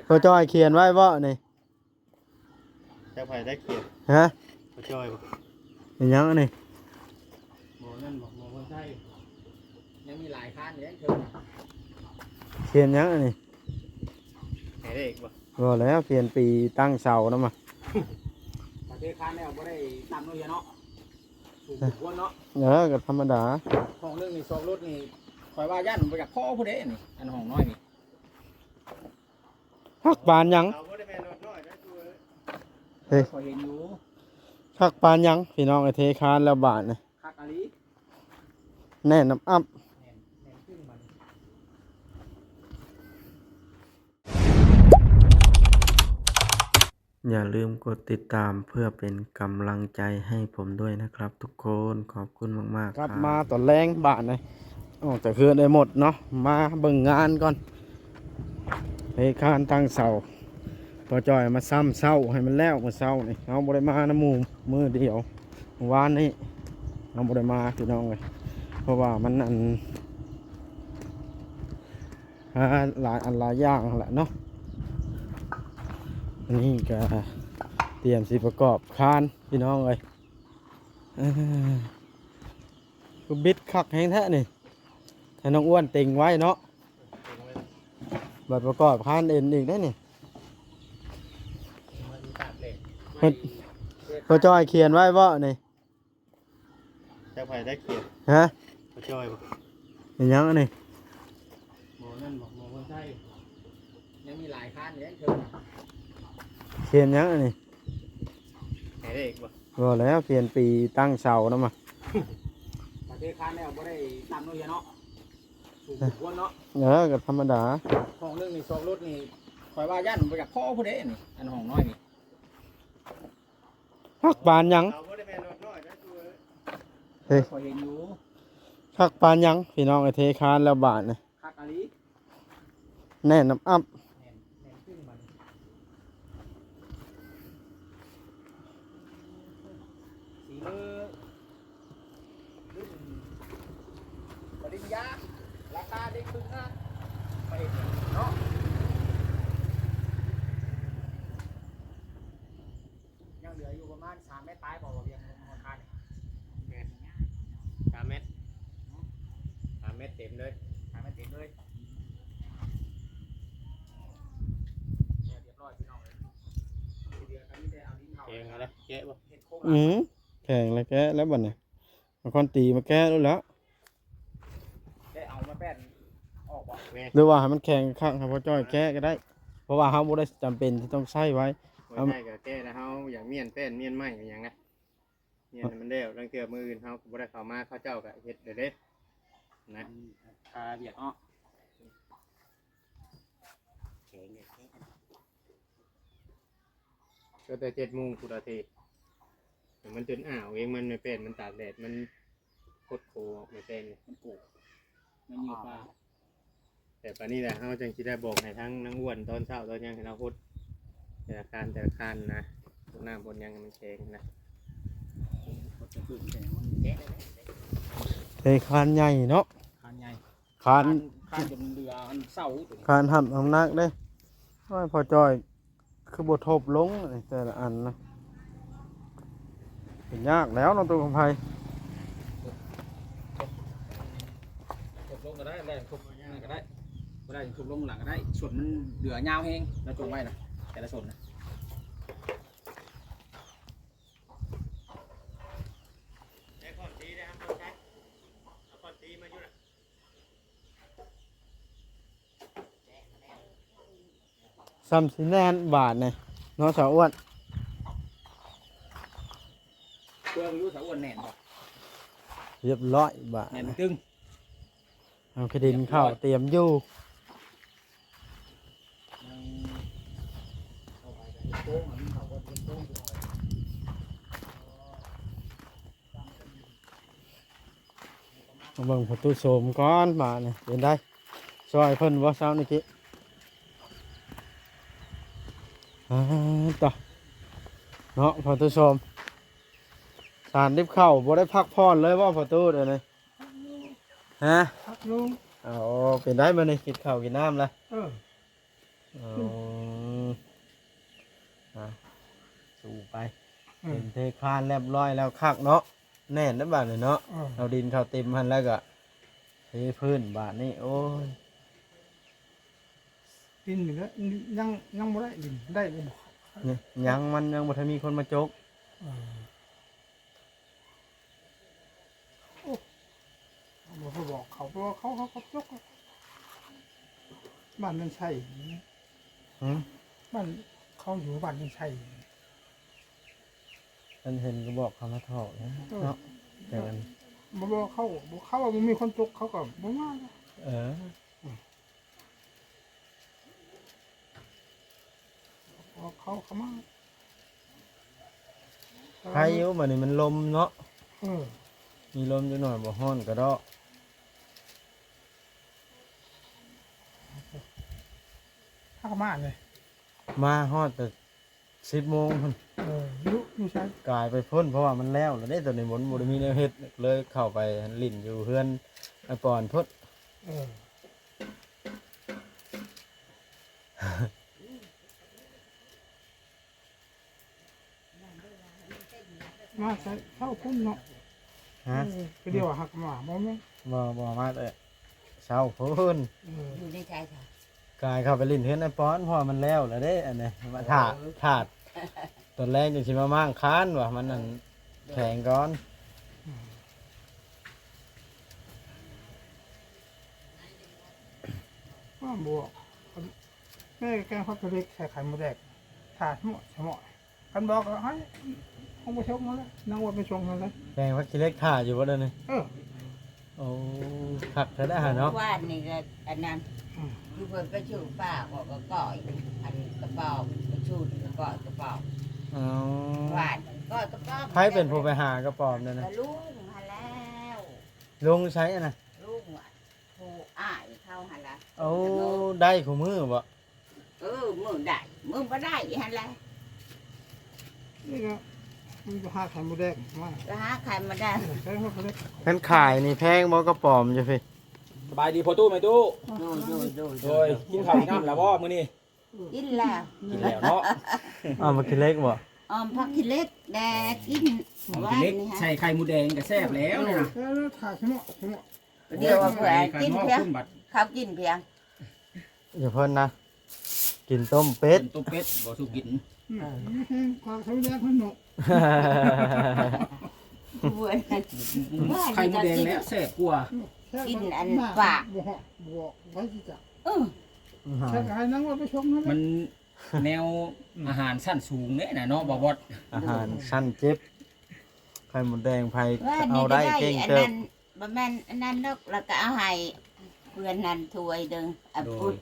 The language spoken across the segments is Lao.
ພໍ່ຈ້ອຍຂຽນໄວ້ບໍ່ນີ້? ຈັກໃຜໄດ້ຂຽນ? ຮະ? ພໍ່ຈ້ອຍບໍ່? ເປັນຫຍັງອັນນີ້? ບໍ່ນັ້ນບໍ່ ບໍ່ຄົນໃຊ້ ຍັງມີຫຼາຍຄານຢູ່ເດ້ເທິງ. ຂຽນຫຍັງອັນນີ້? ໃຫ້ເລກບໍ່? ບໍ່ແລ້ວ ຂຽນປີຕັ້ງເສົານຳ ປະເທດຄານແລ້ວບໍ່ໄດ້ຕ່ຳເນາະ ເນາະ ສູງສົມຄວນເນາະ. ເອີ ກໍທຳມະດາ ຫ້ອງໜຶ່ງນີ້ ສອງລົດນີ້ ຂ້ອຍວ່າຢ້ານບໍ່ຢາກພໍຜູ້ໃດນີ້ ອັນຫ້ອງນ້ອຍນີ້. ຄັກປານຫຍັງ? ເຮົາບໍ່ໄດ້ແມ່ນລົດນ້ອຍເດ້ ເອີຍ ຂ້ອຍເຫັນຢູ່. ຄັກປານຫຍັງພີ່ນ້ອງເອີຍ ເທຄານແລ້ວບາດນີ້ ຄັກອີ່ຫຼີ ແໜ້ນອັບໆ. ແໜ້ນ ແໜ້ນຕຶ້ງບັດນີ້. ຢ່າลืมกดติดตามเพื่อเป็นกำลังใจให้ผมด้วยนะครับทุกคน ขอบคุณมากๆ ครับ ครับ มาตอนแลงบาดนี้ ออกจากเฮือนได้หมดเนาะ มาเบิ่งงานก่อน เทคานตั้งเสา พ่อจ้อยมาซ้ำเสาให้มันแล้ว มื้อเช้านี่ เฮาบ่ได้มานำหมู่มื้อเดียว มื้อวานนี้ เฮาบ่ได้มาพี่น้องเอ้ย เพราะว่ามันอัน หาหลายอันหลายอย่างหั้นแหละเนาะ อันนี้ก็เตรียมสิประกอบคานพี่น้องเอ้ย เออ คือบิดคักแฮงแท้นี่ ให้น้องอ้วนเต็งไว้เนาะ บัดประกอบคานเอ็นอีกได้นี่ เพิ่น พ่อจ้อยเขียนไว้บ่นี่? จักไผได้เขียน ฮะ พ่อจ้อยบ่ เป็นหยังอันนี้ บ่นั่นบ่ บ่คนไทย ยังมีหลายคันอยู่เด้เทิง เขียนหยังอันนี้ ให้เลขบ่ บ่แล้ว เขียนปีตั้งเสานำอะ ประเทศคันแล้วบ่ได้ต่ำเนาะเฮียเนาะ สูงควรเนาะ เออ ก็ธรรมดา ห้องหนึ่งนี่สองรถนี่ ข้อยว่าย่านบ่อยากพอผู้ใดนี่ อันห้องน้อยนี่ คักปานหยัง เฮาบ่ได้แม่นรถน้อยนะ เฮ้ย ข้อยเห็นอยู่ คักปานหยัง พี่น้องเอ้ย เทคานแล้วบาดนี่ คักอีหลี แน่นอับ แน่น แน่นตึ้งบัดนี้ สีมือ รุ่นปริญญา ราคาเด็กฝึกงาน ไปเนาะ ยังเหลืออยู่ประมาณสามเมตรปลายบ่ บ่เวียงลงมาคานี่ แม่น สามเมตร สามเมตรเต็มเลย สามเมตรเต็มเลย เรียบร้อยพี่น้องเอ้ย ที่เหลือก็มีแต่เอาดินเข้า แกงอะไร แกะบ่ เฮ็ดโครง อืม แข็งแล้วแกะแล้วบัดนี้ เอาค้อนตีมาแกะแล้วแหละ แกะเอามาแป้นออกบ่ แม่น หรือว่าให้มันแข็งคัก ให้พ่อจ้อยแกะก็ได้ เพราะว่าเฮาบ่ได้จำเป็นที่ต้องใช้ไว้ บ่ได้ก็แกะแล้ว เฮาอยากเมียนแป้นเมียนไม้อิหยังนะ เมียนให้มันแล้ว ลางเทื่อมื้ออื่นเฮาก็บ่ได้เข้ามา เขาเจ้าก็เฮ็ดเด้อเด้ นะ คาเวียกเนาะ แข็งแท้ ก็แต่เจ็ดโมงพุ้นละเท มันจนอ้าวเอง มันไม่เป็น มันตากแดด มันคดโคออกไม่เป็น มันโกก มันอยู่ป่า แต่ปานนี้แหละ เฮาจังสิได้บอกให้ทั้งนางอ้วนตอนเช้าตอนหยังให้เราหดแต่ละคานแต่ละคานนะ พวกน้ำพวกหยังให้มันแข็งนะ เทคานใหญ่เนาะ คานใหญ่ คาน คาน คานจนเหลืออันเสาตัวนี้ คานหับน้ำหนักเด้ โอ้ย พ่อจ้อย คือบ่ทบลงนี่แต่ละอันนะ เป็นยากแล้วเนาะ ตู้คำไพ ทบลงก็ได้ ได้ทบนั่นก็ได้ บ่ได้ทบลงหลังก็ได้ ส่วนมันเหลือยาวแฮง แล้วจงไว้นะ แต่ละส่วนนะ ได้ค้อนตีได้ครับ เอาค้อนตีมาอยู่นะ ส่ำสิแน่นบาดนี่เนาะ สาวอ้วน เครื่องอยู่ สาวอ้วนแน่นบ่ เรียบร้อยบาด แน่นตึง เอาขี้ดินเข้า เรียบร้อย เตรียมอยู่ มาเบิ่งพ่อตู้โสมก่อนบาดนี่ เป็นได ซอยเพิ่นบ่เช้านี้กี้ อ่า ต่อ เนาะ พ่อตู้โสม สานดิบเข้า บ่ได้พักผ่อนเลยบ่พ่อตู้เดี๋ยวนี้ ฮะ พักอยู่ เอา เป็นไดมื้อนี้ กินข้าวกินน้ำแล้ว เออ เอา ປູໄປ ເອີ ເຫັນເທຄານລຽບຮ້ອຍແລ້ວ ຄັກເນາະ ແໜ້ນແລ້ວບາດນີ້ເນາະ. ເອີ ເອົາດິນເຂົ້າເຕັມຫັ້ນແລ້ວກໍເທພື້ນບາດນີ້. ໂອ້ຍ ດິນນີ້ແຫຼະ ຍັງ ຍັງບໍ່ໄດ້ດິນ ໄດ້ບໍ່? ຍັງ ມັນຍັງບໍ່ທັນມີຄົນມາຈົກ. ເອີ ໂອ້ ບໍ່ໄດ້ບອກເຂົາ ເພາະວ່າເຂົາ ເຂົາກໍຈົກ ບ້ານເນີນໄຊ. ຫືມ? ບ້ານເຂົາຢູ່ບ້ານເນີນໄຊ. ຄັນເຫັນກໍບອກເຂົາມາຖອກເນາະ. ເອີ ເນາະ ແຕ່ອັນ ບໍ່ບອກເຂົາ ບໍ່ ເຂົາວ່າບໍ່ມີຄົນຈົກ ເຂົາກໍບໍ່ມາ. ເອີ ເຂົາ ເຂົາມາ ໃຄຢູ່ ບາດນີ້ມັນລົມເນາະ. ເອີ ມີລົມຈັກໜ້ອຍ ບໍ່ຮ້ອນກະເດາະ. ພາກັນມາເລີຍ ມາຮອດແຕ່ສິບໂມງພຸ້ນ. ເອີ ຢູ່ ຢູ່ໃສ? ກາຍໄປພຸ້ນ ເພາະວ່າມັນແລ້ວແລ້ວເດ້ ຕອນນີ້ມັນບໍ່ໄດ້ມີແນວເຮັດ ເລີຍເຂົ້າໄປຫຼິ້ນຢູ່ເຮືອນອ້າຍປອນພຸ້ນ. ເອີ ມາແຕ່ເຊົ້າພຸ້ນເນາະ. ຮະ? ເອີ ຄືດຽວຫາກມາ ບໍ່ແມ່ນ? ບໍ່ ບໍ່ ມາແຕ່ເຊົ້າພຸ້ນ. ເອີ ຢູ່ໃນໃຈຊະ ກາຍເຂົ້າໄປຫຼິ້ນເຮືອນອ້າຍປອນ ເພາະວ່າມັນແລ້ວແລ້ວເດ້ ອັນນີ້ ມາຖ້າ ເອີ ຖ້າ ຕອນແລງຈັ່ງຊິມາມ້າງຄານວ່າ ມັນນັ້ນ ແຂງກ່ອນ. ອືມ ວ່າບໍ່ ແມ່ແກງຜັກຂີ້ເຫຼັກໃສ່ໄຂ່ມົດແດງ ຖ້າຊະເໝາະ ຊະເໝາະ ຄັນບອກກໍໃຫ້ ຄົງໄປສົ່ງຫັ້ນແຫຼະ ນາງວ່າໄປສົ່ງຫັ້ນແຫຼະ. ແກງຜັກຂີ້ເຫຼັກຖ້າຢູ່ບໍ່ດຽວນີ້? ເອີ ໂອ້ ຄັກແທ້ເນາະ. ວານນີ້ກໍອັນນັ້ນ ອືມ ຄືເພິ່ນໄປຊື້ປາ ຂ້ອຍກໍກ້ອຍອັນກະປອມ ໄປຊື້ກະກ້ອຍກະປອມ. ອໍ ວານກ້ອຍກະປອມ. ໃຜເປັນຜູ້ໄປຫາກະປອມນັ້ນນະ? ກໍລຸງຫັ້ນແລ້ວ. ລຸງໃສຫັ້ນນະ? ລຸງ ຜູ້ອ້າຍເຂົາຫັ້ນລະ. ໂອ້ ໄດ້ຄູ່ມື້ບໍ່? ເອີ ມື້ໄດ້ ມື້ບໍ່ໄດ້ຫັ້ນແຫຼະ. ນີ້ກໍມັນໄປຫາໄຂ່ມົດແດງມາ ໄປຫາໄຂ່ມົດແດງ. ຄັນຂາຍນີ້ແພງບໍ່ ກະປອມຢູ່ພີ້? ສະບາຍດີພໍ່ຕູ້ແມ່ຕູ້. ໂດຍ ໂດຍ ໂດຍ ໂດຍ. ກິນເຂົ້າກິນນ້ຳແລ້ວບໍ່ມື້ນີ້? ກິນແລ້ວ ກິນແລ້ວເນາະ. ອ້າວ ໝາກຂີ້ເຫຼັກບໍ່? ອ້ອມຜັກຂີ້ເຫຼັກແດ່ກິນ ໝາກຂີ້ເຫຼັກໃສ່ໄຂ່ມົດແດງກໍແຊບແລ້ວນີ້ນະ. ເອີ ຖ້າຊະເໝາະ ຊະເໝາະ ດຽວວ່າເພື່ອໃຫ້ກິນພຽງ ເຂົາກິນພຽງ. ຢ່າເພິ່ນນະ ກິນຕົ້ມເປັດ ຕົ້ມເປັດບໍ່ສູ່ກິນ. ອືມ ເອີ ຂອງເຂົາແດງເພິ່ນເນາະ. ໄຂ່ມົດແດງແລ້ວແຊບກວ່າ. ກິນອັນປາກ ບໍ່ເຫາະ ບໍ່ ໄວ້ຊິຈະ ເອີ ອືມ ໃສ່ໃຫ້ນາງວ່າໄປຊົງນັ້ນແຫຼະ. ມັນແນວອາຫານຊັ້ນສູງເດ້ນະເນາະ ບໍ່ບອດ. ອາຫານຊັ້ນເຈັດ ໄຂ່ມົດແດງໃຜເອົາໄດ້ເກັ່ງເຕີບ. ບໍ່ແມ່ນອັນນັ້ນດອກ ແລ້ວກໍເອົາໃຫ້ເພື່ອນນັ້ນຖ້ວຍໜຶ່ງ. ອັນ ໂດຍ ພຸ້ນ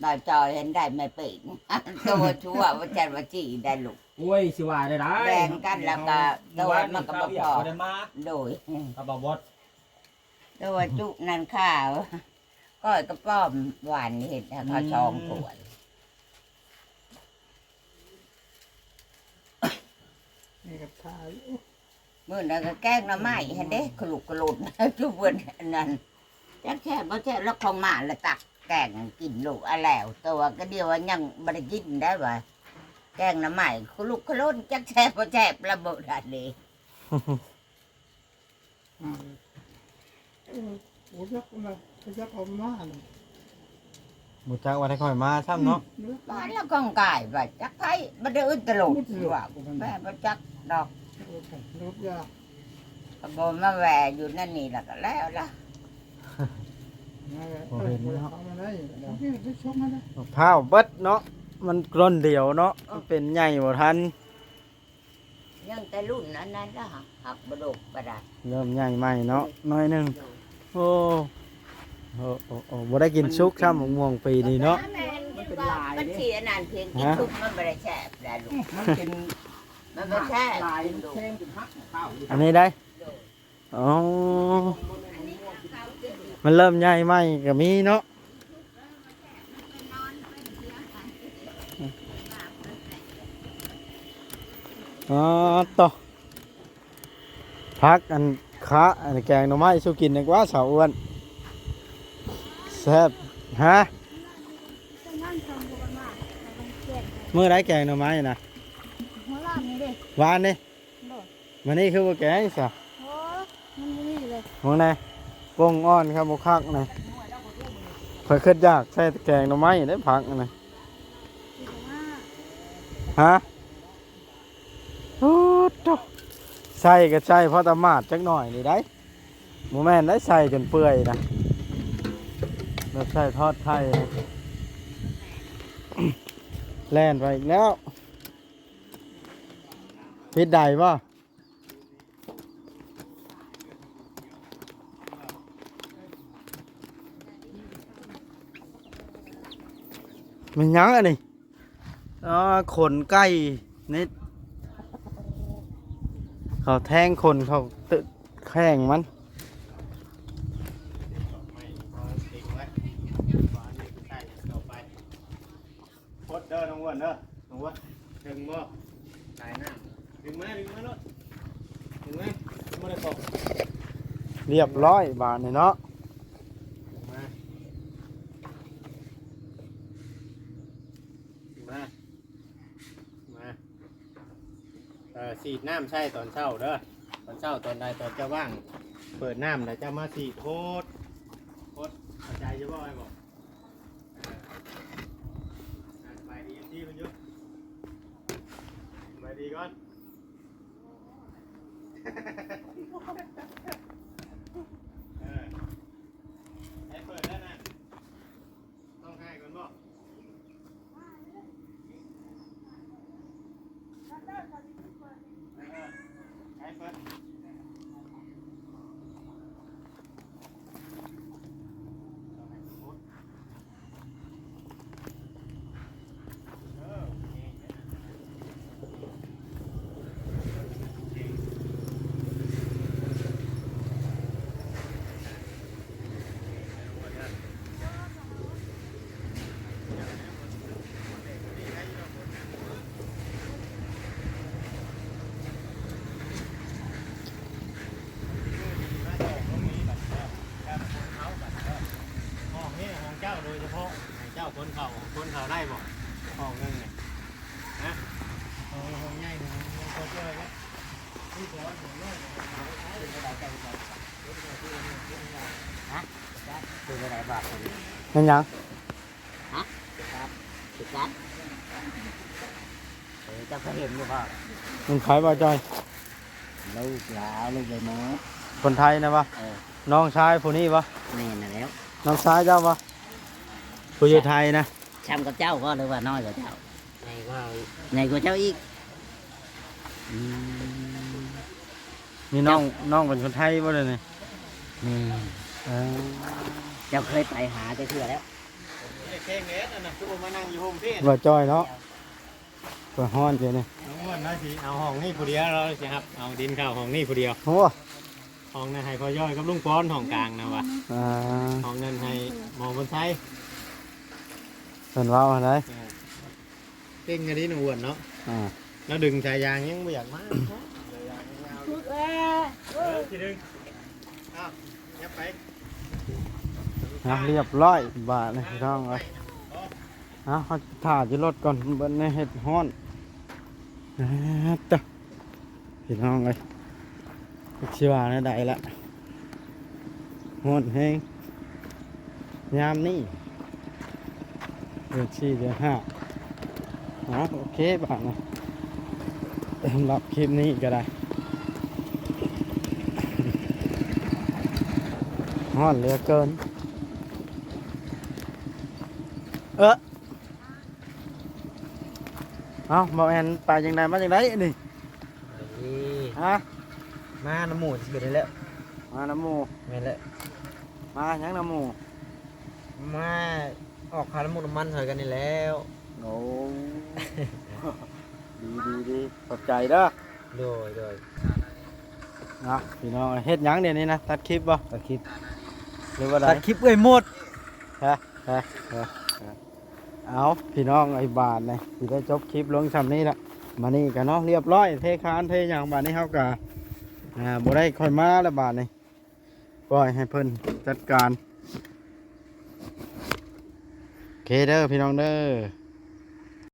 ບ່າວຈອຍຫັ້ນໄດ້ແມ່ເປັງ ໂຕຊົ່ວວ່າຊັ້ນວ່າຊີ້ໄດ້ລູກ. ໂອ້ຍ ຊິວ່າໄດ້ໃດ ແບ່ງກັນແລ້ວກໍໂຕມັນກໍບໍ່ພໍ. ໂດຍ ກັບບ່າວບອດ ແຕ່ວ່າຈຸນັ້ນຂ້າ ກ້ອຍກະປອມຫວານເຮັດໃຫ້ເຂົາ ອືມ ສອງຖ້ວຍ. ນີ້ກໍຖ່າຍຢູ່ ມື້ນັ້ນກໍແກງໜໍ່ໄມ້ຫັ້ນເດ້ ຂະລຸກຂະລຸນ ຈຸເພິ່ນອັນນັ້ນ ຈັກແຊບບໍ່ແຊບ ແລ້ວຂອງມາລະຕັກແກງກິນໂລດ ອາ ແລ້ວ ແຕ່ວ່າກໍດຽວວ່າຍັງບໍ່ໄດ້ກິນໄດ້ວ່າ ແກງໜໍ່ໄມ້ຂະລຸກຂະລຸນ ຈັກແຊບບໍ່ແຊບລະບໍ່ທັນເດ້. ອືມ ເອີ ບໍ່ຈັກນະ ບໍ່ຈັກເອົາມານະ ບໍ່ຈັກວ່າໄດ້ຂ້ອຍມາຊ້ຳເນາະ. ອືມ ມາແລ້ວກອງກາຍວ່າຈັກໃຜ ບໍ່ໄດ້ອຶດຕະໂລດ ວ່າແມ່ບໍ່ຈັກດອກ ເອີ ລົດຢາ ກໍບໍ່ມາແວ່ຢູ່ນັ້ນນີ້ລະ ກໍແລ້ວລະ ບໍ່ເຫັນເນາະ. ມະພ້າວເບິດເນາະ ມັນຕົ້ນດຽວເນາະ ມັນເປັນໃຫຍ່ບໍ່ທັນ. ຍັງແຕ່ລຸ້ນອັນນັ້ນລະ ຫາກບໍ່ດົກປານໃດ ເລີ່ມໃຫຍ່ໃໝ່ເນາະ ໜ້ອຍໜຶ່ງ. ໂອ້ ໂອ້ ໂອ້ ບໍ່ໄດ້ກິນສຸກຊ້ຳ ໝາກມ່ວງປີນີ້ເນາະ. ມັນເປັນລາຍເດ້ ມັນຊິອັນນັ້ນ ເພງກິນສຸກມັນບໍ່ໄດ້ແຊບແຫຼະລູກ ມັນເປັນ ມັນບໍ່ແຊບ ລາຍແຂງຈົນຫັກ. ອັນນີ້ໄດ໋ ອໍ ມັນເລີ່ມໃຫຍ່ໃໝ່ກໍມີເນາະ. ອໍ ໂຕ ຜັກອັນຄະ ອັນແກງໜໍ່ໄມ້ສູ່ກິນດີກວ່າ ສາວອ້ວນ ແຊບ. ຮະ? ມື້ໃດແກງໜໍ່ໄມ້ນະ? ມື້ວານນີ້ເດ້ ວານນີ້ ໂດຍ ມື້ນີ້ຄືບໍ່ແກງຊະ? ໂອ້ ມັນບໍ່ມີເລີຍ ເບິ່ງແດ່ ປົ່ງອ່ອນຄັກບໍ່ຄັກນະ. ຂ້ອຍຄິດຢາກໃສ່ແກງໜໍ່ໄມ້ເດ້ ຜັກນະ. ຮະ? ໂອ້ໂຕ ໃສ່ກໍໃສ່ພໍຕະໝາດຈັກໜ້ອຍນີ້ໄດ໋ ບໍ່ແມ່ນໄດ້ໃສ່ຈົນເປື່ອຍນະ ແບບໃສ່ທອດໄຂ່ນະ. ແລ່ນໄປອີກແລ້ວ ປິດໄດ້ບໍ່? ແມ່ນຫຍັງອັນນີ້? ອໍ ຂົນໄກ່ນີ້ ເຂົາແທງຂົນ ເຂົາແທງມັນ. ພົດເດີນ້ອງອ້ວນເດີ ນ້ອງອ້ວນ ເຖິງບໍ່? ສາຍນ້ຳ ດຶງມາ ດຶງມາໂລດ ດຶງມາ ຍັງບໍ່ໄດ້ເກາະ. ລຽບຮ້ອຍບາດນີ້ເນາະ ດຶງມາ ດຶງມາ ມາ ເອີ ສີດນ້ຳໃສ່ຕອນເຊົ້າເດີ ຕອນເຊົ້າຕອນໃດຕອນເຈົ້າວ່າງ ເປີດນ້ຳແລ້ວເຈົ້າມາສີດໂພດ ໂພດ ເຂົ້າໃຈຢູ່ບໍ່? ອ້າຍບອກ ອ່າ ສະບາຍດີ ເອັຟຊີ ເພິ່ນຢູ່ ສະບາຍດີກ່ອນ ເອີ ໃຫ້ເປີດແລ້ວນະ ຕ້ອງຖ່າຍກ່ອນບໍ່? ຫ້ອງນີ້ຫ້ອງເຈົ້າໂດຍສະເພາະ ໃຫ້ເຈົ້າຂົນເຂົ້າ ຂົນເຂົ້າໄດ້ບໍ່? ຫ້ອງໜຶ່ງນີ້ ຮະ? ຫ້ອງ ຫ້ອງໃຫຍ່ ຫ້ອງ ຫ້ອງເຈົ້າເລີຍ ຮະ? ເປັນໄດ້ບາດນີ້ ແມ່ນຫຍັງ? ຮະ? ຄືກັນ ຄືກັນ ເອີ ເຈົ້າເຄີຍເຫັນຢູ່ບໍ່? ມັນໃຜບໍ່ຈ່ອຍ? ລູກລາວ ລູກໃຫຍ່ໝໍ ຄົນໄທນະວະ? ເອີ ນ້ອງຊາຍຜູ້ນີ້ວະ? ແມ່ນນັ້ນແຫຼ້ວ ນ້ອງຊາຍເຈົ້າວະ? ຜູ້ຢູ່ໄທນະ ຊ່ຳກັບເຈົ້າບໍ່ ຫຼືວ່ານ້ອຍກວ່າເຈົ້າ? ໃຫຍ່ກວ່າ ໃຫຍ່ກວ່າເຈົ້າອີກ. ອືມ ມີນ້ອງ ເຈົ້າ ນ້ອງເປັນຄົນໄທບໍ່ເດນີ້? ແມ່ນ ເອີ ເຈົ້າເຄີຍໄປຫາຈັກເທື່ອແລ້ວ? ເຄັ່ງແດດອັນນັ້ນ ຄືບໍ່ມານັ່ງຢູ່ໂຮມເພດ ວ່າຈ່ອຍເນາະ ກໍຮ້ອນຢູ່ນີ້. ນ້ອງອ້ວນລາວຊິເອົາຫ້ອງນີ້ຜູ້ດຽວ ລາວຊິຮັບເອົາດິນເຂົ້າຫ້ອງນີ້ຜູ້ດຽວ. ໂອ້ ຫ້ອງນັ້ນໃຫ້ພໍ່ຍ້ອຍກັບລຸງປອນ ຫ້ອງກາງນະວ່າ ອ່າ ຫ້ອງນັ້ນໃຫ້ໝໍບຸນໄຊ ເພິ່ນເວົ້າຫັ້ນໃດ໋. ເອີ ເກັ່ງອີ່ຫຼີນ້ອງອ້ວນເນາະ ອ່າ ລາວດຶງສາຍຢາງຍັງບໍ່ຢາກມາ ສຸດແລ້ວ ເອີ ຊິດຶງ ອ້າວ ຫຍັບໄປ ອ່ະ ລຽບຮ້ອຍບາດນີ້ພີ່ນ້ອງເອີຍ. ເອົາ ເຮົາຖ້າຢູ່ລົດກ່ອນ ເບິ່ງໃນເຮັດຮ້ອນ ອ່າ ຕະ ພີ່ນ້ອງເອີຍ ຈັກຊິວ່າແນວໃດລະ ຮ້ອນແຮງຍາມນີ້ ເດືອນສີ່ ເດືອນຫ້າ. ເອົາ ໂອເຄ ບາດນີ້ ສຳລັບຄລິບນີ້ກໍໄດ້ ຮ້ອນເຫຼືອເກີນ ເອີ. ເອົ້າ ບໍ່ແມ່ນໄປຈັ່ງໃດມາຈັ່ງໃດນີ້? ນີ້ ຮະ? ມານຳໝູ່ຊື່ໆນີ້ແຫຼະ. ມານຳໝູ່? ແມ່ນແຫຼະ. ມາຫຍັງນຳໝູ່? ມາອອກຄ່ານ້ຳມັນນ້ຳມັນຊ່ອຍກັນນີ້ແຫຼ້ວ. ໂອ້ ດີໆໆ ຂອບໃຈເດີ. ໂດຍໆ ເນາະ ພີ່ນ້ອງ ເຮັດຫຍັງດຽວນີ້ນະ? ຕັດຄລິບບໍ່? ຕັດຄລິບ ຫຼືວ່າໃດ? ຕັດຄລິບເອື້ອຍໝົດ. ຮະ? ຮະ? ຮະ? ຮະ? ເອົາ ພີ່ນ້ອງເອີຍ ບາດນີ້ຊິໄດ້ຈົບຄລິບລົງຊ່ຳນີ້ລະ. ມານີ້ກະເນາະ ລຽບຮ້ອຍ ເທຄານເທຫຍັງ ບາດນີ້ເຮົາກະ ອ່າ ບໍ່ໄດ້ຄ່ອຍມາລະ ບາດນີ້ປ່ອຍໃຫ້ເພິ່ນຈັດການ. ໂອເຄເດີພີ່ນ້ອງເດີ.